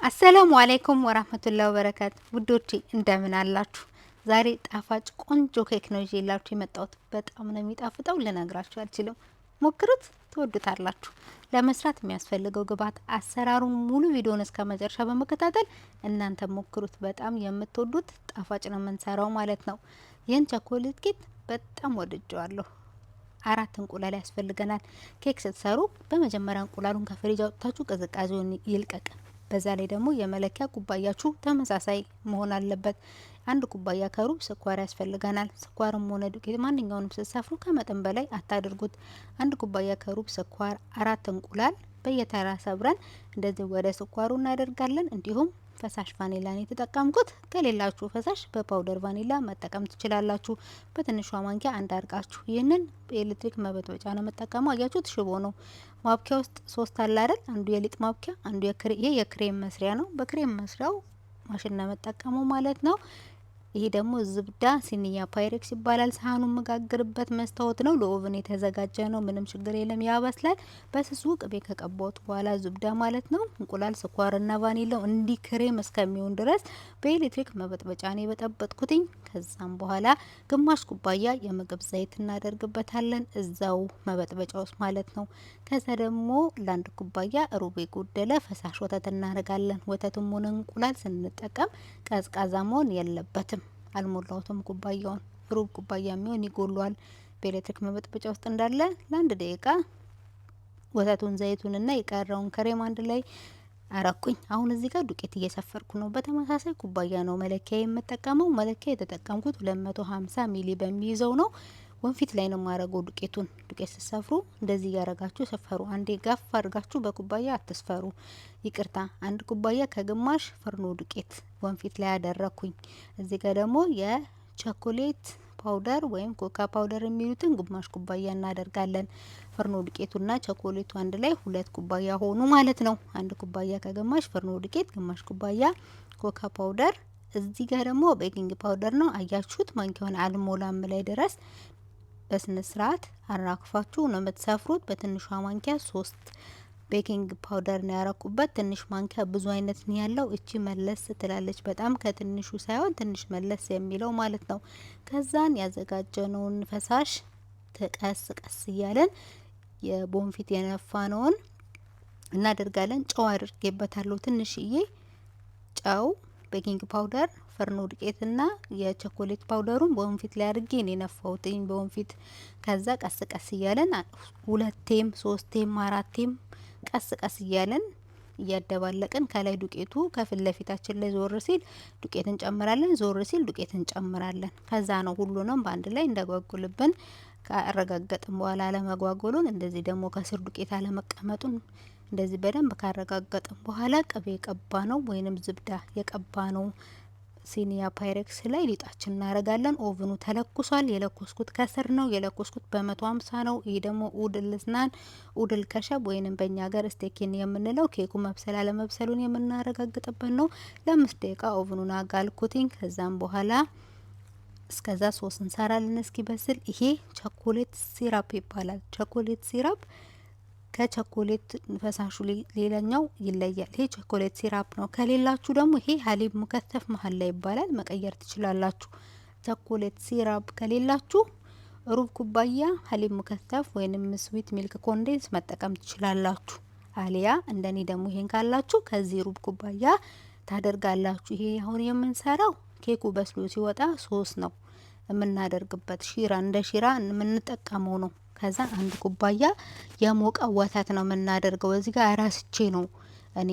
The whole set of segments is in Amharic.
السلام عليكم ورحمة الله وبركاته ውዶቼ፣ እንደምን አላችሁ? ዛሬ ጣፋጭ ቆንጆ ኬክ ነው ይዤላችሁ የመጣሁት። በጣም ነው የሚጣፍጠው፣ ልነግራችሁ አልችልም። ሞክሩት፣ ትወዱታላችሁ። ለመስራት የሚያስፈልገው ግብአት፣ አሰራሩን ሙሉ ቪዲዮን እስከ መጨረሻ በመከታተል እናንተ ሞክሩት። በጣም የምትወዱት ጣፋጭ ነው የምንሰራው ማለት ነው። ይህን ቸኮሌት ኬክ በጣም ወድጀዋለሁ። አራት እንቁላል ያስፈልገናል። ኬክ ስትሰሩ በመጀመሪያ እንቁላሉን ከፍሪጅ አውጥታችሁ ቅዝቃዜውን ይልቀቅ። በዛ ላይ ደግሞ የመለኪያ ኩባያችሁ ተመሳሳይ መሆን አለበት። አንድ ኩባያ ከሩብ ስኳር ያስፈልገናል። ስኳርም ሆነ ዱቄት ማንኛውንም ስትሰፍሩ ከመጠን በላይ አታድርጉት። አንድ ኩባያ ከሩብ ስኳር፣ አራት እንቁላል በየተራ ሰብረን እንደዚህ ወደ ስኳሩ እናደርጋለን። እንዲሁም ፈሳሽ ቫኒላ ነው የተጠቀምኩት። ከሌላችሁ ፈሳሽ በ powder ቫኒላ መጠቀም ትችላላችሁ። በትንሿ ማንኪያ አንድ አርጋችሁ። ይህንን የኤሌክትሪክ መበጥበጫ ነው የምጠቀመው። አያችሁት፣ ሽቦ ነው። ማብኪያ ውስጥ ሶስት አለ አይደል? አንዱ የሊጥ ማብኪያ፣ አንዱ ይሄ የክሬም መስሪያ ነው። በክሬም መስሪያው ማሽን ነው የምጠቀመው ማለት ነው። ይሄ ደግሞ زبدة صينية ፓይሬክስ ይባላል። ሳህኑ መጋግርበት መስታወት ነው። ለ oven የተዘጋጀ ነው። ምንም ችግር የለም፣ ያበስላል። በስሱ ቅቤ ከቀባሁት በኋላ زبدة ማለት ነው። እንቁላል፣ ስኳርና ቫኒላው እንዲ ክሬም እስከሚሆን ድረስ በኤሌክትሪክ መበጥበጫ ነው የበጠበጥኩትኝ። ከዛም በኋላ ግማሽ ኩባያ የምግብ ዘይት እናደርግበታለን እዛው መበጥበጫ ውስጥ ማለት ነው። ከዛ ደግሞ ለአንድ ኩባያ ሩብ የጎደለ ፈሳሽ ወተት እናደርጋለን። ወተትም ሆነ እንቁላል ስንጠቀም ቀዝቃዛ መሆን የለበትም። አልሞላሁትም ኩባያውን፣ ሩብ ኩባያ የሚሆን ይጎሏል። በኤሌክትሪክ መበጥበጫ ውስጥ እንዳለ ለአንድ ደቂቃ ወተቱን ዘይቱንና የቀረውን ክሬም አንድ ላይ አረኩኝ። አሁን እዚህ ጋር ዱቄት እየሰፈርኩ ነው። በተመሳሳይ ኩባያ ነው መለኪያ የምጠቀመው። መለኪያ የተጠቀምኩት 250 ሚሊ በሚይዘው ነው። ወንፊት ላይ ነው የማረገው ዱቄቱን። ዱቄት ስትሰፍሩ እንደዚህ እያረጋችሁ ስፈሩ። አንዴ ጋፍ አድርጋችሁ በኩባያ አትስፈሩ። ይቅርታ፣ አንድ ኩባያ ከግማሽ ፍርኖ ዱቄት ወንፊት ላይ ያደረኩኝ። እዚህ ጋር ደግሞ የቸኮሌት powder ወይም cocoa powder የሚሉትን ግማሽ ኩባያ እናደርጋለን። ፍርኖ ዱቄቱና ቸኮሌቱ አንድ ላይ ሁለት ኩባያ ሆኑ ማለት ነው። አንድ ኩባያ ከግማሽ ፍርኖ ዱቄት፣ ግማሽ ኩባያ cocoa powder። እዚህ ጋር ደግሞ baking powder ነው። አያችሁት? ማንኪያውን አልሞላም ላይ ድረስ በስነ ስርዓት አራግፋችሁ ነው የምትሰፍሩት። በትንሿ ማንኪያ ሶስት baking powder ነው ያረኩበት። ትንሽ ማንኪያ ብዙ አይነት ነው ያለው። እቺ መለስ ትላለች በጣም ከትንሹ ሳይሆን ትንሽ መለስ የሚለው ማለት ነው። ከዛን ያዘጋጀነውን ፈሳሽ ቀስ ቀስ እያለን የቦንፊት የነፋነውን እናደርጋለን። ጨው አድርጌበታለሁ ትንሽዬ ጨው፣ baking powder፣ ፍርኖ ዱቄትና የቸኮሌት powder ኡን በወንፊት ላይ አድርጌ ነው የነፋሁት በወንፊት። ከዛ ቀስ ቀስ እያለን ሁለቴም ሶስቴም አራቴም ቀስ ቀስ እያለን እያደባለቅን ከላይ ዱቄቱ ከፊት ለፊታችን ላይ ዞር ሲል ዱቄት እንጨምራለን፣ ዞር ሲል ዱቄት እንጨምራለን። ከዛ ነው ሁሉንም በአንድ ላይ እንዳጓጉልብን ካረጋገጥን በኋላ አለመጓጎሉን፣ እንደዚህ ደግሞ ከስር ዱቄት አለመቀመጡን እንደዚህ በደንብ ካረጋገጥን በኋላ ቅቤ የቀባ ነው ወይንም زبدة የቀባ ነው صينية ፓይሬክስ ላይ ሊጣችን እናደርጋለን። oven ኑ ተለኩሷል። የለኮስኩት ከስር ነው የለኮስኩት በ150 ነው። ይህ ደግሞ عود لسنان عود الخشب ወይንም በእኛ ሀገር ስቴኪን የምንለው ኬኩ መብሰል አለመብሰሉን የምናረጋግጥበት ነው። ለ5 ደቂቃ oven ኑን አጋልኩትኝ። ከዛም በኋላ እስከዛ ሶስ እንሰራለን እስኪበስል። ይሄ chocolate syrup ይባላል። Chocolate syrup ከቸኮሌት ፈሳሹ ሌላኛው ይለያል። ይሄ chocolate syrup ነው። ከሌላችሁ ደግሞ ይሄ حليب مكثف محلى ይባላል። መቀየር ትችላላችሁ። Chocolate syrup ከሌላችሁ ሩብ ኩባያ حليب مكثف ወይንም sweet milk condensed መጠቀም ትችላላችሁ። አሊያ እንደኔ ደግሞ ይሄን ካላችሁ ከዚህ ሩብ ኩባያ ታደርጋላችሁ። ይሄ አሁን የምንሰራው ኬኩ በስሎ ሲወጣ ሶስ ነው የምናደርግበት፣ ሺራ እንደ ሺራ የምንጠቀመው ነው። ከዛ አንድ ኩባያ የሞቀ ወተት ነው የምናደርገው። እዚህ ጋር ረስቼ ነው እኔ።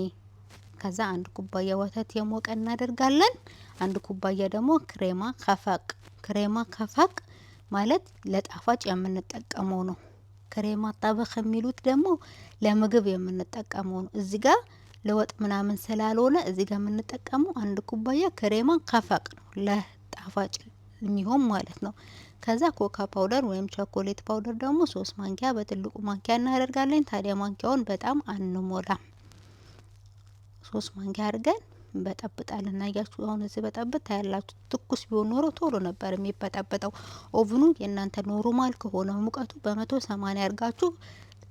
ከዛ አንድ ኩባያ ወተት የሞቀ እናደርጋለን። አንድ ኩባያ ደግሞ كريمة خفق። كريمة خفق ማለት ለጣፋጭ የምንጠቀመው ነው። كريمة طبخ የሚሉት ደግሞ ለምግብ የምንጠቀመው ነው። እዚህ ጋር ለወጥ ምናምን ስላልሆነ እዚህ ጋር የምንጠቀመው አንድ ኩባያ كريمة خفق ነው፣ ለጣፋጭ የሚሆን ማለት ነው። ከዛ cocoa powder ወይም chocolate powder ደግሞ 3 ማንኪያ በትልቁ ማንኪያ እናደርጋለን። ታዲያ ማንኪያውን በጣም አንሞላም። 3 ማንኪያ አድርገን እንበጠብጣለን። አያችሁ፣ አሁን እዚህ በጠብጥ ታያላችሁ። ትኩስ ቢሆን ኖሮ ቶሎ ነበር የሚበጠበጠው። Oven ኑ የእናንተ normal ከሆነ ሙቀቱ በ180 አድርጋችሁ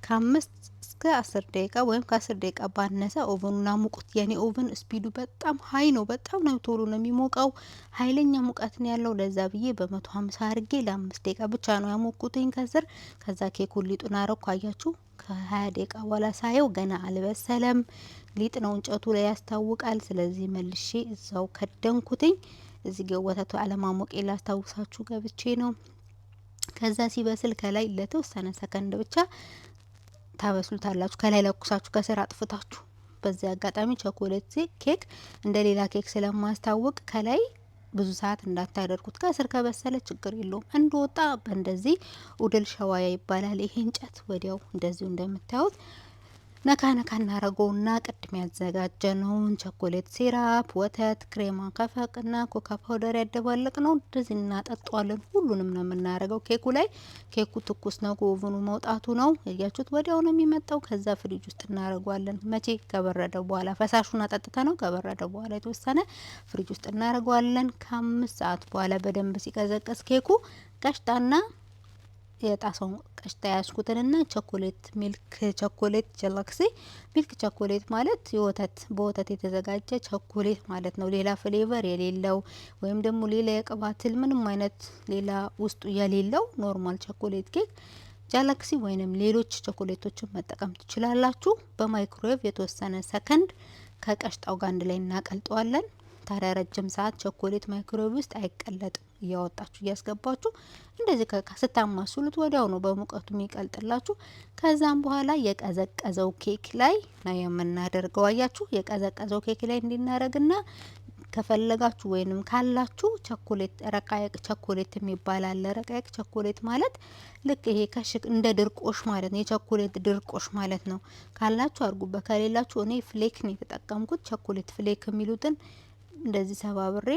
ከ5 እስከ 10 ደቂቃ ወይም ከ10 ደቂቃ ባነሰ oven ኑን አሙቁት። የኔ oven speed ኡ በጣም high ነው። በጣም ነው ቶሎ ነው የሚሞቀው። ኃይለኛ ሙቀት ነው ያለው። ለዛ ብዬ በ150 አርጌ ለ5 ደቂቃ ብቻ ነው ያሞቁትኝ ከስር። ከዛ ኬኩን ሊጡን አረኩ። አያችሁ ከ20 ደቂቃ በኋላ ሳየው ገና አልበሰለም። ሊጥ ነው እንጨቱ ላይ ያስታውቃል። ስለዚህ መልሼ እዛው ከደንኩትኝ። እዚህ ጋር ወተቱ አለማሞቄ ላስታውሳችሁ ገብቼ ነው። ከዛ ሲበስል ከላይ ለተወሰነ ሰከንድ ብቻ ታበስሉታላችሁ። ከላይ ለኩሳችሁ ከስር አጥፍታችሁ። በዚህ አጋጣሚ ቸኮሌት ኬክ እንደ ሌላ ኬክ ስለማያስታውቅ ከላይ ብዙ ሰዓት እንዳታደርጉት። ከስር ከበሰለ ችግር የለውም። እንደወጣ በእንደዚህ ኡድል ሸዋያ ይባላል ይሄ እንጨት። ወዲያው እንደዚሁ እንደምታዩት ነካ ነካ እናረገውና ቅድም ያዘጋጀነውን ቸኮሌት syrup፣ ወተት፣ ክሬማ ከፈቅና cocoa powder ያደባለቅ ነው እንደዚህ እናጠጣዋለን። ሁሉንም ነው የምናረገው ኬኩ ላይ። ኬኩ ትኩስ ነው፣ ከ oven ኑ መውጣቱ ነው ያያችሁት፣ ወዲያው ነው የሚመጣው። ከዛ ፍሪጅ ውስጥ እናረገዋለን። መቼ ከበረደ በኋላ ፈሳሹን አጠጥተ ነው ከበረደ በኋላ የተወሰነ ፍሪጅ ውስጥ እናረገዋለን። ከ5 ሰዓት በኋላ በደንብ ሲቀዘቅዝ ኬኩ قشطة ና የጣሳውን قشطة ያስኩትንና ቸኮሌት milk chocolate ጀላክሲ milk chocolate ማለት የወተት በወተት የተዘጋጀ ቸኮሌት ማለት ነው። ሌላ flavor የሌለው ወይም ደግሞ ሌላ የቅባትል ምንም አይነት ሌላ ውስጡ የሌለው normal ቸኮሌት ኬክ ጃላክሲ ወይንም ሌሎች ቸኮሌቶችን መጠቀም ትችላላችሁ። በማይክሮዌቭ የተወሰነ ሰከንድ ከ قشطة ው ጋር አንድ ላይ እናቀልጠዋለን። ታዲያ ረጅም ሰዓት ቸኮሌት ማይክሮዌቭ ውስጥ አይቀለጥም። እያወጣችሁ እያስገባችሁ እንደዚህ ስታማስሉት ወዲያው ነው በሙቀቱ የሚቀልጥላችሁ። ከዛም በኋላ የቀዘቀዘው ኬክ ላይ ነው የምናደርገው። አያችሁ የቀዘቀዘው ኬክ ላይ እንዲናረግና ከፈለጋችሁ ወይንም ካላችሁ ቸኮሌት رقائق ቸኮሌት የሚባል አለ። رقائق ቸኮሌት ማለት ልክ ይሄ ከሽክ እንደ ድርቆሽ ማለት ነው። የቸኮሌት ድርቆሽ ማለት ነው። ካላችሁ አድርጉበት፣ ከሌላችሁ እኔ flake ነው የተጠቀምኩት። ቸኮሌት flake የሚሉትን እንደዚህ ሰባብሬ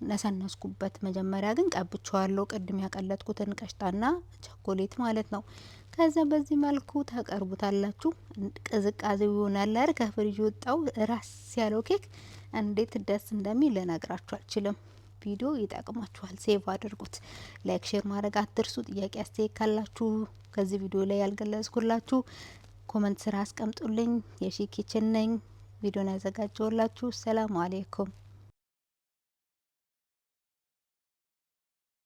ነሰነስኩበት። መጀመሪያ ግን ቀብቼዋለሁ፣ ቅድም ያቀለጥኩትን قشطة ና ቸኮሌት ማለት ነው። ከዛ በዚህ መልኩ ታቀርቡታላችሁ። ቅዝቃዜው ይሆናል አይደል? ከፍሪጅ ወጣው ራስ ያለው ኬክ እንዴት ደስ እንደሚል ልነግራችሁ አልችልም። ቪዲዮ ይጠቅማችኋል፣ save አድርጉት። like፣ share ማድረግ አትርሱ። ጥያቄ አስተያየት ካላችሁ ከዚህ ቪዲዮ ላይ ያልገለጽኩላችሁ comment ስር አስቀምጡልኝ። የሺ kitchen ነኝ። ቪዲዮን ያዘጋጀውላችሁ። ሰላም አሌይኩም።